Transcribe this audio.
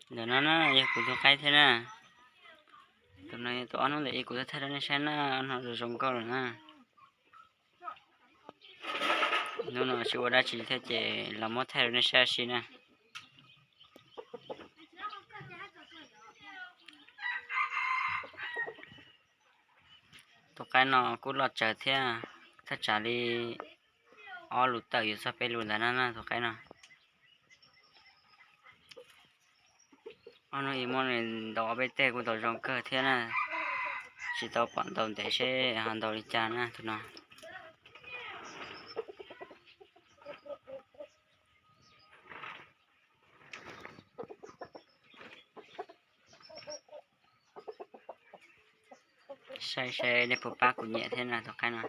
Ntawm no na yog kuv tus qaib thiab na. Tus no yog tus ob hnub ntawm ib kuv thaij rau nej saib na, ob hnub zoo zoo nkauj lawm na. Hnub no tsis ua dab tsi thiab ces los muab thaij rau nej saib si na. Tus qaib no kuj loj tsawv thiab, thaj tsam li ob lus tawm yuav txog peb lus ntawd na na tus qaib no. Ob hnub ib muab nws ntaus ob peb teg kuj ntaus zoo kawg thiab na. Tsis tau pom ntaus ntev seb ho ntaus li cas na tus no. Saib seb nej puas pab kuv nyiam thiab na tus qaib no.